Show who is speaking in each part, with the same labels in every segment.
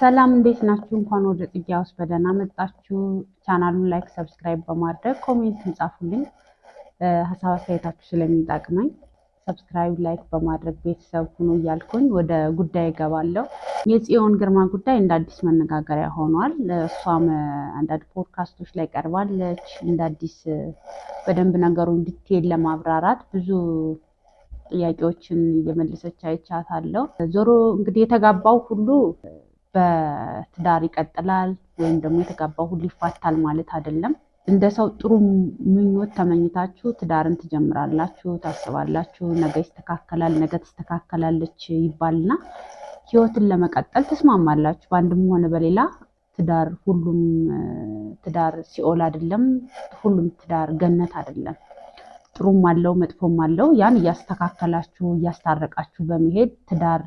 Speaker 1: ሰላም እንዴት ናችሁ? እንኳን ወደ ጽጌ ሃውስ በደህና መጣችሁ። ቻናሉን like፣ subscribe በማድረግ comment ጻፉልኝ። ሀሳብ አስተያየታችሁ ስለሚጠቅመኝ subscribe፣ like በማድረግ ቤተሰብ ሁኑ እያልኩኝ ወደ ጉዳይ እገባለሁ። የጽዮን ግርማ ጉዳይ እንደ አዲስ መነጋገሪያ ሆኗል። እሷም አንዳንድ ፖድካስቶች ላይ ቀርባለች። እንደ አዲስ በደንብ ነገሩን detail ለማብራራት ብዙ ጥያቄዎችን እየመለሰች አይቻታለሁ። ዞሮ እንግዲህ የተጋባው ሁሉ በትዳር ይቀጥላል ወይም ደግሞ የተጋባው ሁሉ ይፋታል ማለት አይደለም። እንደ ሰው ጥሩ ምኞት ተመኝታችሁ ትዳርን ትጀምራላችሁ፣ ታስባላችሁ። ነገ ይስተካከላል፣ ነገ ትስተካከላለች ይባልና ህይወትን ለመቀጠል ትስማማላችሁ። በአንድም ሆነ በሌላ ትዳር ሁሉም ትዳር ሲኦል አይደለም፣ ሁሉም ትዳር ገነት አይደለም። ጥሩም አለው መጥፎም አለው። ያን እያስተካከላችሁ እያስታረቃችሁ በመሄድ ትዳር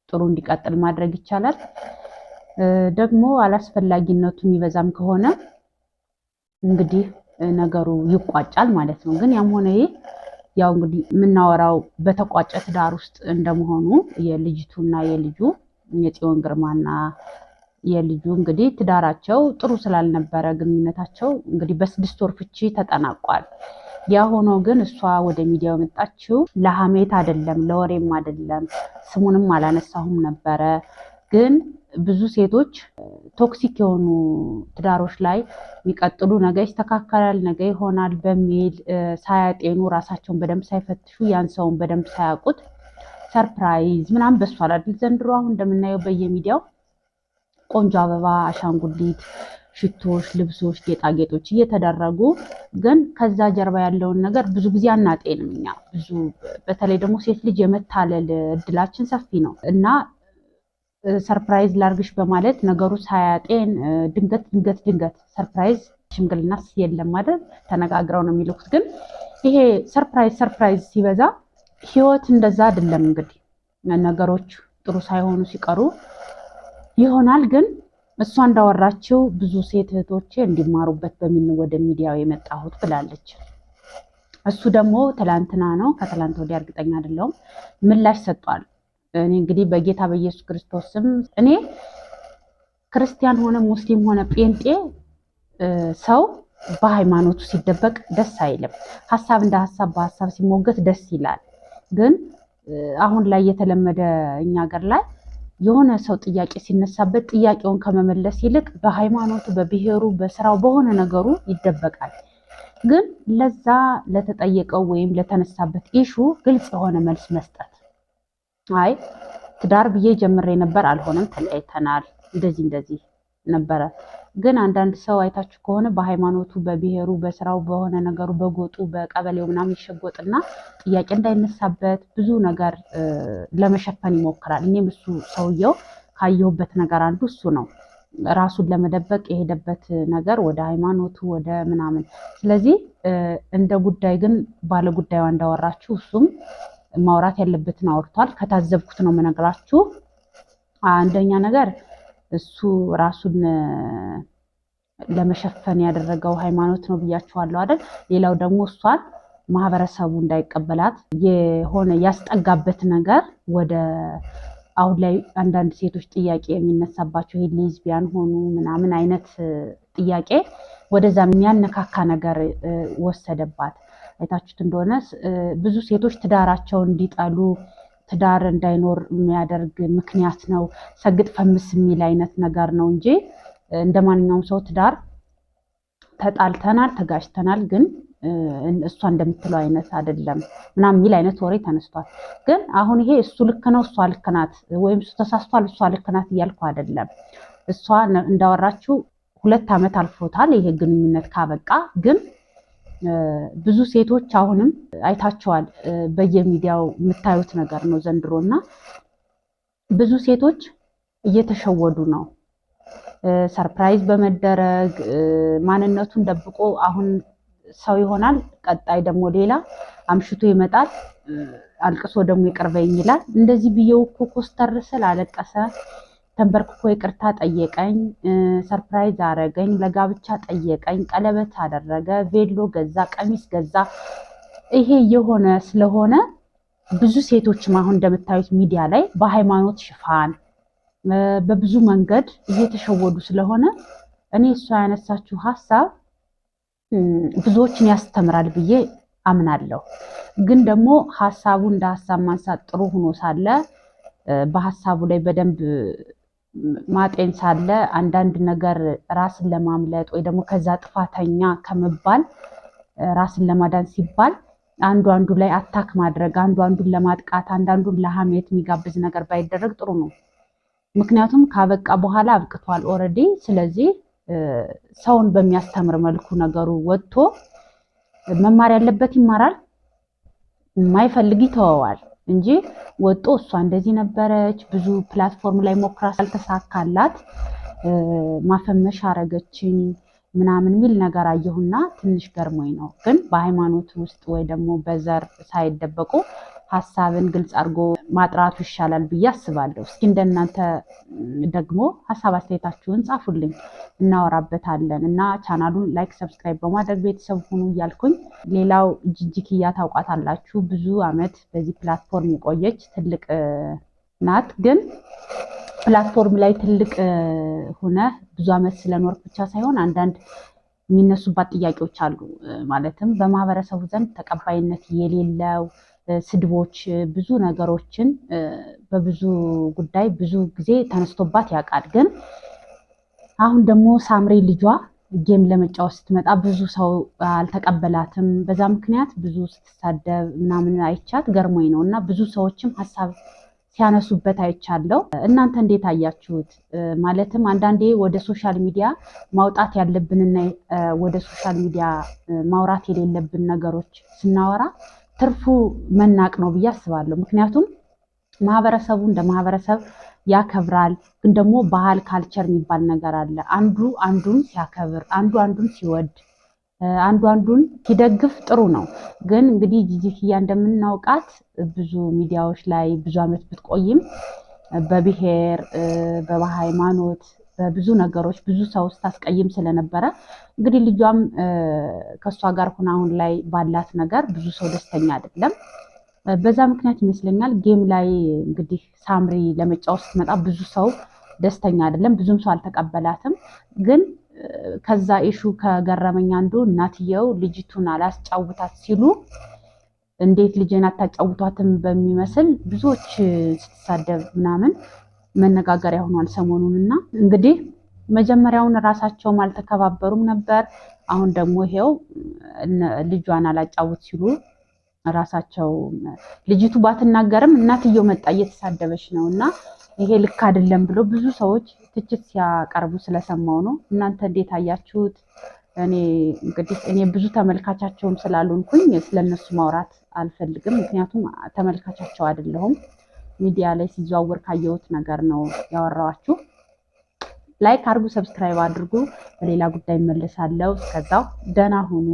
Speaker 1: ጥሩ እንዲቀጥል ማድረግ ይቻላል። ደግሞ አላስፈላጊነቱ የሚበዛም ከሆነ እንግዲህ ነገሩ ይቋጫል ማለት ነው። ግን ያም ሆነ ይህ ያው እንግዲህ የምናወራው በተቋጨ ትዳር ውስጥ እንደመሆኑ የልጅቱና የልጁ የጽዮን ግርማና የልጁ እንግዲህ ትዳራቸው ጥሩ ስላልነበረ ግንኙነታቸው እንግዲህ በ6 ወር ፍቺ ተጠናቋል። ያ ሆኖ ግን እሷ ወደ ሚዲያው የመጣችው ለሀሜት አይደለም፣ ለወሬም አይደለም፣ ስሙንም አላነሳሁም ነበረ። ግን ብዙ ሴቶች toxic የሆኑ ትዳሮች ላይ የሚቀጥሉ ነገ ይስተካከላል፣ ነገ ይሆናል በሚል ሳያጤኑ፣ ራሳቸውን በደንብ ሳይፈትሹ፣ ያን ሰውን በደንብ ሳያውቁት surprise ምናምን በሷል አይደል? ዘንድሮ አሁን እንደምናየው በየሚዲያው ቆንጆ አበባ፣ አሻንጉሊት፣ ሽቶዎች፣ ልብሶች፣ ጌጣጌጦች እየተደረጉ ግን ከዛ ጀርባ ያለውን ነገር ብዙ ጊዜ አናጤንም እኛ። ብዙ በተለይ ደግሞ ሴት ልጅ የመታለል እድላችን ሰፊ ነው እና surprise ላርግሽ በማለት ነገሩ ሳያጤን ድንገት ድንገት ድንገት surprise፣ ሽምግልናስ የለም ማለት ተነጋግረው ነው የሚልኩት። ግን ይሄ surprise surprise ሲበዛ ህይወት እንደዛ አይደለም። እንግዲህ ነገሮች ጥሩ ሳይሆኑ ሲቀሩ ይሆናል። ግን እሷ እንዳወራችው ብዙ ሴት እህቶቼ እንዲማሩበት በሚል ወደ ሚዲያው የመጣሁት ብላለች። እሱ ደግሞ ትላንትና ነው ከትላንት ወዲያ እርግጠኛ አይደለሁም ምላሽ ሰጥቷል። እኔ እንግዲህ በጌታ በኢየሱስ ክርስቶስ ስም እኔ ክርስቲያን ሆነ ሙስሊም ሆነ ጴንጤ ሰው በሃይማኖቱ ሲደበቅ ደስ አይልም። ሀሳብ እንደ ሀሳብ በሀሳብ ሲሞገት ደስ ይላል። ግን አሁን ላይ የተለመደ እኛ ሀገር ላይ የሆነ ሰው ጥያቄ ሲነሳበት ጥያቄውን ከመመለስ ይልቅ በሃይማኖቱ፣ በብሔሩ፣ በስራው፣ በሆነ ነገሩ ይደበቃል። ግን ለዛ ለተጠየቀው ወይም ለተነሳበት issue ግልጽ የሆነ መልስ መስጠት፣ አይ ትዳር ብዬ ጀምሬ ነበር፣ አልሆነም፣ ተለያይተናል፣ እንደዚህ እንደዚህ ነበረ። ግን አንዳንድ ሰው አይታችሁ ከሆነ በሃይማኖቱ፣ በብሔሩ፣ በስራው፣ በሆነ ነገሩ፣ በጎጡ፣ በቀበሌው ምናምን ይሸጎጥና ጥያቄ እንዳይነሳበት ብዙ ነገር ለመሸፈን ይሞክራል። እኔም እሱ ሰውየው ካየሁበት ነገር አንዱ እሱ ነው። ራሱን ለመደበቅ የሄደበት ነገር ወደ ሃይማኖቱ ወደ ምናምን። ስለዚህ እንደ ጉዳይ ግን ባለ ጉዳዩ እንዳወራችሁ እሱም ማውራት ያለበትን አውርቷል። ከታዘብኩት ነው የምነግራችሁ። አንደኛ ነገር እሱ ራሱን ለመሸፈን ያደረገው ሃይማኖት ነው ብያችኋለሁ አይደል? ሌላው ደግሞ እሷን ማህበረሰቡ እንዳይቀበላት የሆነ ያስጠጋበት ነገር ወደ አሁን ላይ አንዳንድ ሴቶች ጥያቄ የሚነሳባቸው ይሄ ሌዝቢያን ሆኑ ምናምን አይነት ጥያቄ ወደዛ የሚያነካካ ነገር ወሰደባት። አይታችሁት እንደሆነ ብዙ ሴቶች ትዳራቸውን እንዲጠሉ፣ ትዳር እንዳይኖር የሚያደርግ ምክንያት ነው። ሰግጥ ፈምስ የሚል አይነት ነገር ነው እንጂ እንደ ማንኛውም ሰው ትዳር ተጣልተናል፣ ተጋጭተናል፣ ግን እሷ እንደምትለው አይነት አይደለም ምናምን የሚል አይነት ወሬ ተነስቷል። ግን አሁን ይሄ እሱ ልክ ነው፣ እሷ ልክ ናት፣ ወይም እሱ ተሳስቷል፣ እሷ ልክ ናት እያልኩ አይደለም። እሷ እንዳወራችው 2 ዓመት አልፎታል ይሄ ግንኙነት ካበቃ። ግን ብዙ ሴቶች አሁንም አይታቸዋል፣ በየሚዲያው የምታዩት ነገር ነው ዘንድሮ እና ብዙ ሴቶች እየተሸወዱ ነው። surprise በመደረግ ማንነቱን ደብቆ አሁን ሰው ይሆናል፣ ቀጣይ ደግሞ ሌላ አምሽቶ ይመጣል፣ አልቅሶ ደግሞ ይቅር በይኝ ይላል። እንደዚህ ብዬው እኮ ኮስተር ስል አለቀሰ፣ ተንበርክኮ ይቅርታ ጠየቀኝ፣ surprise አረገኝ፣ ለጋብቻ ጠየቀኝ፣ ቀለበት አደረገ፣ ቬሎ ገዛ፣ ቀሚስ ገዛ። ይሄ የሆነ ስለሆነ ብዙ ሴቶችም አሁን እንደምታዩት ሚዲያ ላይ በሃይማኖት ሽፋን በብዙ መንገድ እየተሸወዱ ስለሆነ እኔ እሷ ያነሳችው ሀሳብ ብዙዎችን ያስተምራል ብዬ አምናለሁ። ግን ደግሞ ሀሳቡ እንደ ሀሳብ ማንሳት ጥሩ ሆኖ ሳለ፣ በሀሳቡ ላይ በደንብ ማጤን ሳለ፣ አንዳንድ ነገር ራስን ለማምለጥ ወይ ደግሞ ከዛ ጥፋተኛ ከመባል ራስን ለማዳን ሲባል አንዱ አንዱ ላይ attack ማድረግ፣ አንዱ አንዱን ለማጥቃት፣ አንዳንዱን ለሀሜት የሚጋብዝ ነገር ባይደረግ ጥሩ ነው። ምክንያቱም ካበቃ በኋላ አብቅቷል already። ስለዚህ ሰውን በሚያስተምር መልኩ ነገሩ ወጥቶ መማር ያለበት ይማራል፣ የማይፈልግ ይተወዋል እንጂ ወጦ እሷ እንደዚህ ነበረች፣ ብዙ platform ላይ ሞክራ አልተሳካላት፣ ማፈመሻ አረገችኝ ምናምን የሚል ነገር አየሁና ትንሽ ገርሞኝ ነው። ግን በሃይማኖት ውስጥ ወይ ደግሞ በዘር ሳይደበቁ ሀሳብን ግልጽ አድርጎ ማጥራቱ ይሻላል ብዬ አስባለሁ። እስኪ እንደናንተ ደግሞ ሀሳብ አስተያየታችሁን ጻፉልኝ፣ እናወራበታለን። እና ቻናሉን like፣ subscribe በማድረግ ቤተሰብ ሁኑ እያልኩኝ፣ ሌላው ጂጂኪያ ታውቋታላችሁ። ብዙ አመት በዚህ platform የቆየች ትልቅ ናት። ግን platform ላይ ትልቅ ሆነ ብዙ አመት ስለኖርክ ብቻ ሳይሆን አንዳንድ የሚነሱባት ጥያቄዎች አሉ። ማለትም በማህበረሰቡ ዘንድ ተቀባይነት የሌለው ስድቦች፣ ብዙ ነገሮችን በብዙ ጉዳይ ብዙ ጊዜ ተነስቶባት ያውቃል። ግን አሁን ደግሞ ሳምሪ ልጇ game ለመጫወት ስትመጣ ብዙ ሰው አልተቀበላትም። በዛ ምክንያት ብዙ ስትሳደብ ምናምን አይቻት ገርሞኝ ነው፣ እና ብዙ ሰዎችም ሀሳብ ሲያነሱበት አይቻለው። እናንተ እንዴት አያችሁት? ማለትም አንዳንዴ ወደ social media ማውጣት ያለብንና ወደ social media ማውራት የሌለብን ነገሮች ስናወራ ትርፉ መናቅ ነው ብዬ አስባለሁ። ምክንያቱም ማህበረሰቡ እንደ ማህበረሰብ ያከብራል፣ ግን ደግሞ ባህል culture የሚባል ነገር አለ። አንዱ አንዱን ሲያከብር፣ አንዱ አንዱን ሲወድ፣ አንዱ አንዱን ሲደግፍ ጥሩ ነው። ግን እንግዲህ ጂጂኪያ እንደምናውቃት ብዙ ሚዲያዎች ላይ ብዙ ዓመት ብትቆይም በብሔር፣ በሃይማኖት፣ በብዙ ነገሮች ብዙ ሰው ስታስቀይም ስለነበረ እንግዲህ ልጇም ከእሷ ጋር ሁና አሁን ላይ ባላት ነገር ብዙ ሰው ደስተኛ አይደለም። በዛ ምክንያት ይመስለኛል game ላይ እንግዲህ ሳምሪ ለመጫወት ስትመጣ ብዙ ሰው ደስተኛ አይደለም፣ ብዙም ሰው አልተቀበላትም። ግን ከዛ issue ከገረመኝ አንዱ እናትየው ልጅቱን አላስጫውታት ሲሉ እንዴት ልጄን አታጫውቷትም በሚመስል ብዙዎች ስትሳደብ ምናምን መነጋገሪያ ሆኗል ሰሞኑን። እና እንግዲህ መጀመሪያውን ራሳቸውም አልተከባበሩም ነበር። አሁን ደግሞ ይሄው ልጇን አላጫውት ሲሉ ራሳቸው ልጅቱ ባትናገርም እናትየው መጣ እየተሳደበች ነው፣ እና ይሄ ልክ አይደለም ብሎ ብዙ ሰዎች ትችት ሲያቀርቡ ስለሰማው ነው። እናንተ እንዴት አያችሁት? እኔ እንግዲህ እኔ ብዙ ተመልካቻቸውም ስላልሆንኩኝ ስለነሱ ማውራት አልፈልግም። ምክንያቱም ተመልካቻቸው አይደለሁም። ሚዲያ ላይ ሲዘዋወር ካየሁት ነገር ነው ያወራኋችሁ። Like አድርጉ፣ subscribe አድርጉ። በሌላ ጉዳይ እመለሳለሁ። እስከዛው ደህና ሁኑ።